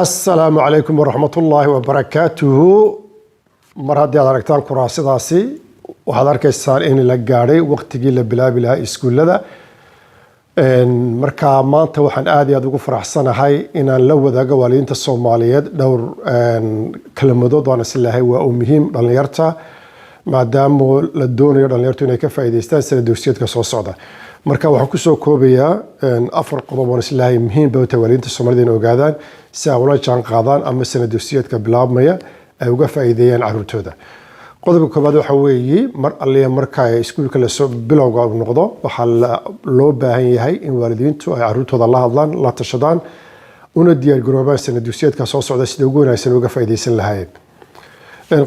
Asalaamu calaykum waraxmatullaahi wabarakaatuhu. Mar haddii aad aragtaan kuraasidaasi, waxaad arkaysaan in la gaadhay waqtigii la bilaabi lahaa iskuullada. Marka maanta waxaan aad iyo aad ugu faraxsanahay inaan la wadaago waalidiinta Soomaaliyeed dhowr kelmadood waan islahay waa uu muhiim dhalinyarta, maadaama la doonayo dhalinyartu inay ka faa'iidaystaan sana dugsiyeedka soo socda. Marka waxaan kusoo koobayaa afar qodob oon islahay muhiim bay u tahay waalidiinta Soomaalida inay ogaadaan, si ay ula jaan qaadaan ama sana dugsiyeedka bilaabmaya ay uga faa'iideeyaan caruurtooda. Qodobka koobaad waxa weeye, mar alliya marka iskuulka lasoo bilowga uu noqdo, waxaa loo baahan yahay in waalidiintu ay caruurtooda la hadlaan, la tashadaan, una diyaargaroobaan sana dugsiyeedka soo socda sida ugu wanaagsan uga faa'iidaysan lahaayeen.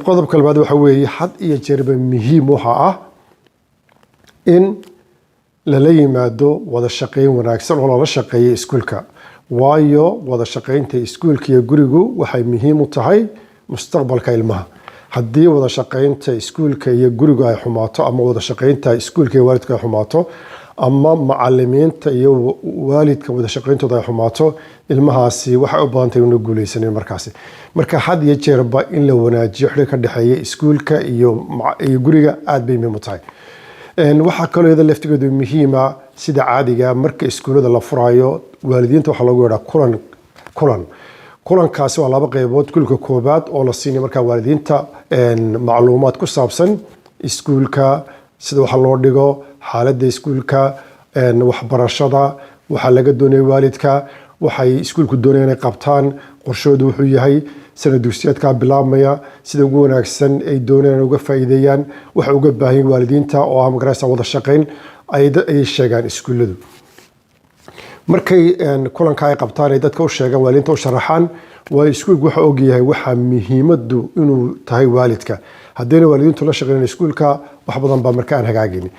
Qodobka labaad waxa weeye, had iyo jeerba muhiim waxa ah in lala yimaado wada shaqeyn wanaagsan oo lala shaqeeyo iskuulka, waayo wada shaqeynta iskuulka iyo gurigu waxay muhiim u tahay mustaqbalka ilmaha. Haddii wada shaqeynta iskuulka iyo gurigu ay xumaato, ama wada shaqeynta iskuulka iyo waalidka ay xumaato, ama macalimiinta iyo waalidka wada shaqeyntooda ay xumaato, ilmahaasi waxay u badan tahay inuu guuleysanin markaasi. Marka had iyo jeerba in la wanaajiyo xiriir ka dhexeeya iskuulka iyo guriga aad bay muhiim u tahay. Waxaa kaloo iyada laftigeedu muhiima, sida caadiga marka iskuullada la furayo, waalidiinta waxaa loogu yeedhaa kulan. Kulankaasi waa laba qeybood. Kulka koobaad oo la siinayo markaa waalidiinta macluumaad ku saabsan iskuulka, sida waxa loo dhigo, xaaladda iskuulka, waxbarashada, waxaa laga doonaya waalidka, waxay iskuulku doonaya inay qabtaan, qorshoodu wuxuu yahay, sana dugsiyeedkaa bilaabmaya, sida ugu wanaagsan ay doonayaan uga faa'iideeyaan, waxa uga baahan waalidiinta oo ah magaraysa wada shaqeyn ayay sheegaan iskuulladu. Markay kulanka ay qabtaan, ay dadka u sheegaan, waalidiinta u sharaxaan, waayo iskuulku waxa ogyahay waxa muhiimadu inuu tahay waalidka. Haddayna waalidiintu la shaqeyn iskuulka, wax badan baa marka aan hagaagin.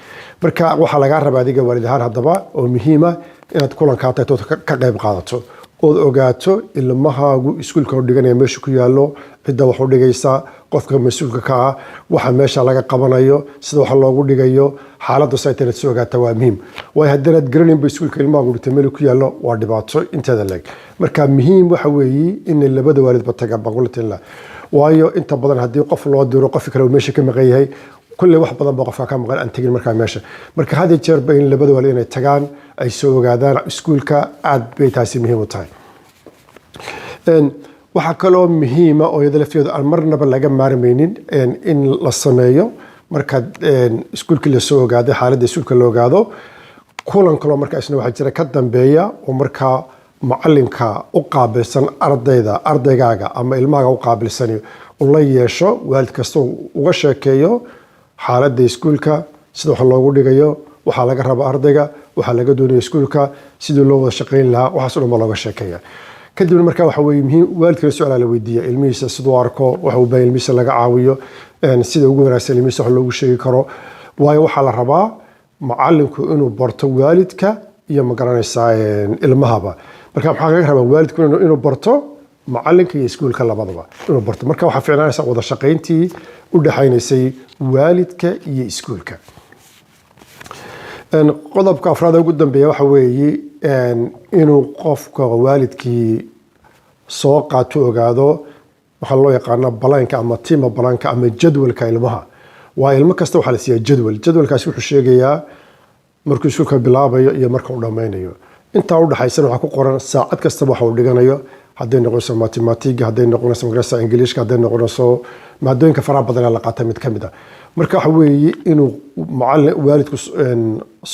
Marka waxaa lagaa rabaa adiga waalid ahaan haddaba oo muhiima inaad kulankaa tagto, ka qayb qaadato, ood ogaato ilmahaagu iskuulka u dhiganaya meesha ku yaallo, cidda wax u dhigaysa, qofka mas-uulka ka ah, waxa meesha laga qabanayo, sida wax loogu dhigayo, xaaladdu say tahay inaad soo ogaata waa muhiim. Waayo haddanaad garanaynba iskuulka ilmahaagu dhigtay meel ku yaallo, waa dhibaato inteeda leeg. Marka muhiim waxa weeye in labada waalidba tagaan baan kula talin lahaa, waayo inta badan haddii qof loo diro, qof kale uu meesha ka maqan yahay, kulley wax badan baa qofka ka maqan aan tegin markaa meesha. Marka had iyo jeerba in labada waalid inay tagaan, ay soo ogaadaan iskuulka, aad bay taasi muhiim u tahay. Waxaa kaloo muhiima oo iyada lafteedu aan marnaba laga maarmaynin in la sameeyo, markaad iskuulkii lasoo ogaaday, xaaladda iskuulka la ogaado, kulan kaloo markaa isna waxaa jira ka dambeeya oo markaa macalinka u qaabilsan ardayda, ardaygaaga ama ilmahaaga u qaabilsani, ula yeesho waalid kasta, uga sheekeeyo xaaladda iskuulka, sida wax loogu dhigayo, waxaa laga raba ardayga, waxaa laga doonayo iskuulka, sidii loo wada shaqeyn lahaa. Waxaas o dhan baa looga sheekeeya. Kadibna markaa waxa weye muhiim waalidkana su-aalaa la weydiiya, ilmihiisa siduu arko, waxa uu baahan ilmihiisa laga caawiyo, sida ugu wanaagsan ilmihiisa wax loogu sheegi karo. Waayo waxaa la rabaa macalinku inuu barto waalidka iyo, magaranaysaa, ilmahaba. Marka maxaa laga rabaa waalidku? Inuu barto macalinka iyo iskuulka labadaba inuu barto. Marka waxaa fiicnaanaysa wada shaqayntii u dhexaynaysay waalidka iyo iskuulka. Qodobka afraad ugu dambeeya waxa weeye inuu qofka waalidkii soo qaato, ogaado waxaa loo yaqaana plan-ka ama tima plan-ka ama jadwalka ilmaha. Waa ilmo kasta waxaa la siiyaa jadwal. Jadwalkaasi wuxuu sheegayaa markuu iskuulka bilaabayo iyo marka uu dhammaynayo. Intaa udhexaysana waxaa ku qoran saacad kastaba waxa uu dhiganayo, hadday noqonayso mathematics-ga, hadday noqonayso magarasa Ingiliishka, hadday noqonayso maadooyinka faraha badan ee la qaata mid ka mid a. Marka waxa weeye inuu macalin waalidku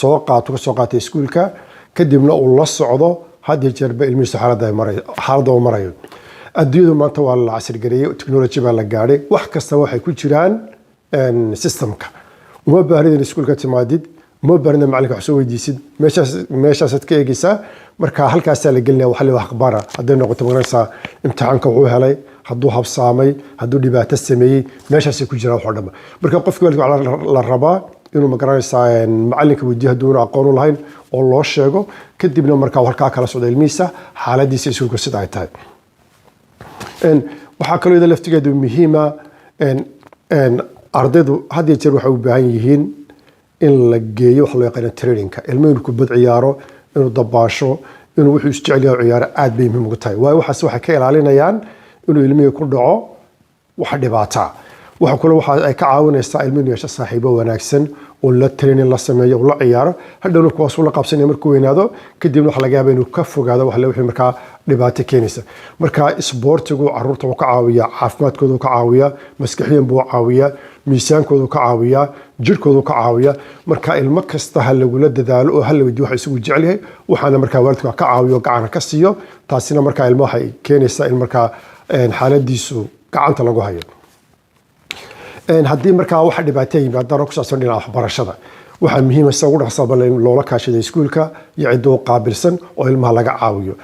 soo qaato, kasoo qaatay iskuulka, kadibna uu la socdo had iyo jeerba ilmihiisu xaaladda ay marayo, xaaladda uu marayo. Adduunyadu maanta waa la casrigareeyey, technology baa la gaadhay, wax kasta waxay ku jiraan system-ka. Uma baahnid in iskuulka timaadid, uma baahnid in macalinka wax soo weydiisid. Meeshaasaad ka eegeysaa. Marka halkaasaa la gelinaya waxa la wax akhbaara, hadday noqoto, magaranaysaa, imtixaanka wuxuu helay, hadduu habsaamay, hadduu dhibaato sameeyey, meeshaasay ku jiraan wax oo dhanba. Marka qofki waalidka waxaa la rabaa inuu, magaranaysaa, macalinka weydiiyo hadduuna aqoon u lahayn oo loo sheego, kadibna markaa halkaa kala socda ilmihiisa xaaladiisa iskuulka sida ay tahay. Waxaa kaloo iyada laftigeedu muhiima, ardaydu had iyo jeer waxay u baahan yihiin in la geeyo waxa loo yaqaano training-ka. Ilmo inuu kubad ciyaaro, inuu dabaasho, Inuu wuxuu isjecel yahay ciyaaro aad bay muhiim ugu tahay, waayo waxaas waxay ka ilaalinayaan inuu ilmihii ku dhaco wax dhibaataa. Waxa kale waxa ay ka caawinaysaa ilmuhu inuu yeesho saaxiibo wanaagsan oo la training la sameeyo oo la ciyaaro. Hadhowna kuwaasuu la qabsanaya markuu weynaado. Kadibna waxa laga yaaba inuu ka fogaado wax wixii markaa dhibaato keenaysa. Marka isboortigu caruurta wuu ka caawiyaa, caafimaadkooda ka caawiyaa, maskaxiyan buu caawiyaa, miisaankoodu ka caawiyaa, jirhkoodu ka caawiyaa. Marka ilmo kasta ha lagula dadaalo oo ha la weydiyo waxa isagu jecel yahay, waxaana markaa waalidku ka caawiyo, gacana ka siiyo. Taasina markaa ilmo waxay keenaysaa in markaa xaaladiisu gacanta lagu hayo. Haddii markaa waxa dhibaato yimaadaan oo ku saabsan dhinaca waxbarashada, waxaa muhiima sida ugu dhaqsaba in loola kaashada iskuulka iyo cidda u qaabilsan oo ilmaha laga caawiyo.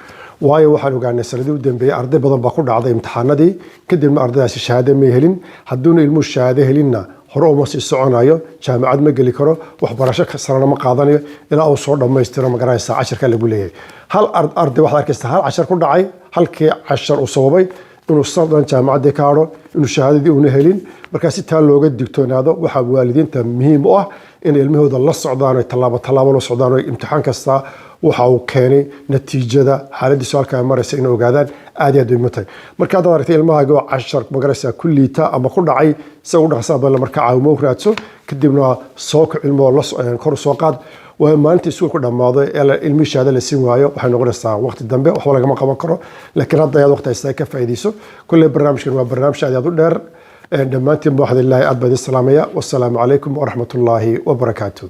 Waayo waxaan ogaanay sanadii u dambeeyey arday badan baa ku dhacday imtixaanadii, kadibna ardaydaasi shahaado may helin. Hadduuna ilmuhu shahaado helinna, hore uma sii soconayo, jaamacad ma geli karo, waxbarasho sarena ma qaadanayo ilaa uu soo dhammaystiro, magaranaysaa, casharka lagu leeyahay. Hal arday waxaad arkaysaa hal cashar ku dhacay, halkii cashar uu sababay inuu sanad jaamacaddii ka hadho, inuu shahaadadii una helin. Markaa si taa looga digtoonaado, waxaa waalidiinta muhiim u ah inay ilmahooda la socdaan, oy tallaabo tallaabo la socdaan, oo imtixaan kasta waxa uu keenay, natiijada, xaaladiisu halkaa maraysa inay ogaadaan aad iyo aad bay muhiim tahay. Marka haddaad aragtay ilmahaaga oo cashar, magaraysaa, ku liita ama ku dhacay, si ugu dhaqsaa badan marka caawimo u raadso, kadibna soo kac ilmoo kor u soo qaad. Waayo maalinta iskuulku dhammaado ee ilmihii shahaado la siin waayo, waxay noqonaysaa waqti dambe, waxba lagama qaban karo. Laakiin hadda ayaad waqti haystaa, ka faa'iidayso. Kulley barnaamijkan waa barnaamij aad iyo aad u dheer. Dhammaantiin waxaad ilaahay aad baa idin salaamaya. Wassalaamu calaykum waraxmatullaahi wabarakaatu.